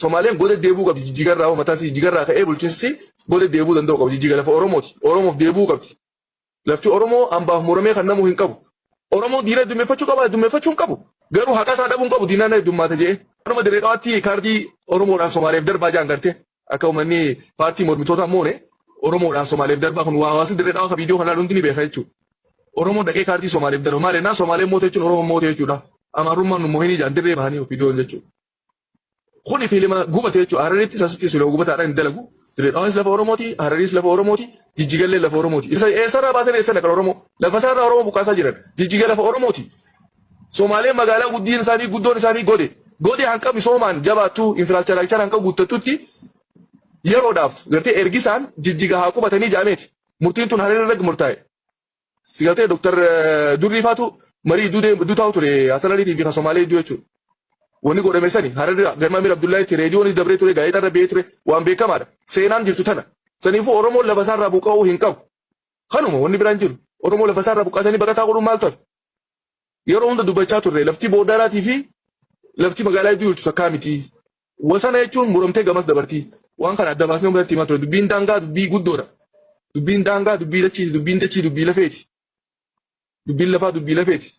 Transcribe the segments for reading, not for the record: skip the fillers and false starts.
Somaaleen goda deebi'uu qabdi Jijjigarraa mataa isii Jijjigarraa ka'ee bulchiinsi goda deebi'uu danda'u qabdi. Jijjiga lafa Oromooti. Oromoof deebi'uu qabdi. Lafti Oromoo hambaaf muramee kan namuu hin qabu. Oromoo diina heddummeeffachuu qaba heddummeeffachuu hin qabu. Garuu haqa isaa dhabuu hin qabu diinaan heddummaata jedhee. Kanuma Dirree Dhawaatti kaardii Oromoodhaan Somaaleef darbaa jaan gartee akka uummanni paartii mormitootaa moone Oromoodhaan Somaaleef darbaa kun waa hawaasni Dirree Dhawaa ka viidiyoo kanaa hundi ni beeka jechuudha. Oromoon dhaqee kaardii Somaaleef darba maal jennaan Somaaleen moote jechuun Oromoon moote jechuudha. Amaarummaan nu moohinii jaan dirree bahanii viidiyoon jechuudha. Kuni fiilima gubate jechuudha. Hararittis asittis fiilima gubataadhaan hin dalagu. Dirree Dhawaanis lafa Oromooti, Hararis lafa Oromooti, Jijjigallee lafa Oromooti. Isa eessarraa baasan eessa dhaqan Oromoo? Lafa isaarraa Oromoo buqqaasaa jiran. Jijjiga lafa Oromooti. Somaaleen magaalaa guddiin isaanii guddoon isaanii gode. Gode hanqa misoomaan jabaattu infiraastiraakchara hanqa guuttattutti yeroodhaaf gartee ergisaan Jijjiga haa qubatanii jaameeti. Murtiin tun Harar irra murtaa'e. Si galtee Dr. Durrii faatu marii idduu taa'u ture Hasan Aliitii fi kan Somaalee idduu jechuudha. Wanni godhame sani Harar galma Amir Abdullaahitti reediyoonis dabree ture gaazexaa irra ba'ee ture waan beekamaadha. Seenaan jirtu tana. Saniifuu Oromoon lafa isaarraa buqqa'uu hin qabu. Kanuma wanni biraan jiru. Oromoo lafa isaarraa buqqaasanii baqataa godhuun maaltu hafe? Yeroo hunda dubbachaa turre lafti boordaraatii fi lafti magaalaa hedduu jirtu takkaa miti. Wasana jechuun muramtee gamas dabarti. Waan kana adda baasnee uummatatti himaa ture. Dubbiin daangaa dubbii guddoodha. Dubbiin daangaa dubbii dachiiti. Dubbiin dachii dubbii lafeeti. Dubbiin lafaa dubbii lafeeti.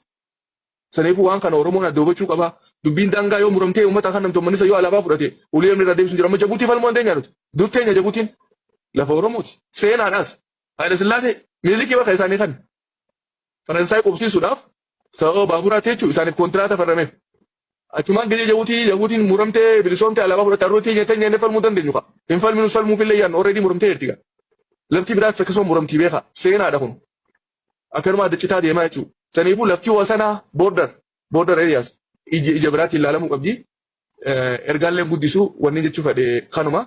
Saniifuu waan kana Oromoon adda hubachuu qaba. Dubbiin daangaa yoo muramtee uummata kan namti uummanni isa yoo alaabaa fudhate ulee namni irraa deebisu hin jiru. Amma Jabuutii falmuu dandeenya nuti. Dur teenya Jabuutiin lafa Oromooti. Seenaadhaas. Haayila Sillaasee Minilikii bakka isaanii kan Faransaay qubsiisuudhaaf sababa baaburaatti jechuun isaaniif kontiraata farrameef. Achumaan gizee Jabuutiin muramtee bilisoomtee alaabaa fudhatte har'oo teenya teenya inni falmuu dandeenyu kaa. Hin falminu falmuuf illee yaadnu already muramtee jirti gaa. Lafti biraattis akkasuma muramtii beekaa. Seenaadha kun. Akkanuma adda citaa deemaa jechuudha. Saniifuu lafti wasanaa border areas ija biraatti ilaalamuu qabdi. Ergaalleen guddisuu wanni jechuu fedhe kanuma.